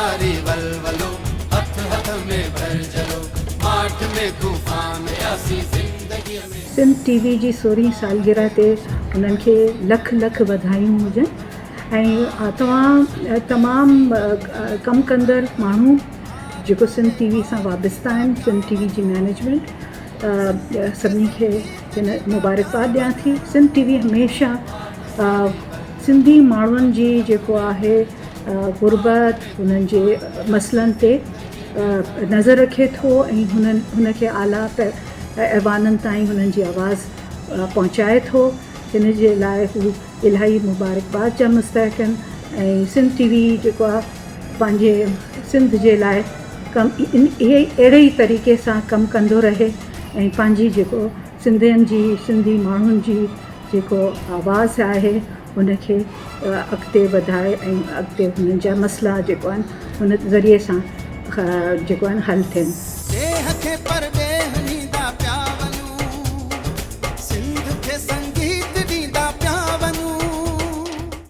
ساري ولولو، هٿ هٿ ۾ ڀرجهلو، ماٺ ۾ طوفان آياسين زندگيء ۾. سنڌ ٽي وي جي سورهين سالگرهه تي انهن کي لک لک واڌايون هجن ۽ توهان تمام ڪم ڪندڙ ماڻهو جيڪو سنڌ ٽي وي سان وابسته آهن سنڌ ٽي وي جي مئنيجمينٽ سڀني کي هن مبارڪباد ڏيان ٿي سنڌ ٽي وي هميشه سنڌي ماڻهن جي جيڪو آهي غربت انهن جي مسئلن تي نظر رکي ٿو ۽ هنن هن کي اعليٰ ايوانن تائين هنن جي آواز پهچائي ٿو ان جي لاء هو الاهي مبارڪباد جا مستحق آهن ۽ سنڌ ٽي وي جيڪو آهي پنهنجي سنڌ جي لاء ڪم اهڙي ئي طريقي سان ڪم ڪندو رهي ۽ پنهنجي جيڪو سنڌين جي سنڌي ماڻهن جي جيڪو آواز آهي ان کي اڳتي وڌائي ۽ اڳتي هنن جا مسئلا جيڪو آهن ان ذريعي سان جيڪو آهن حل ٿين. ڏيهه کي.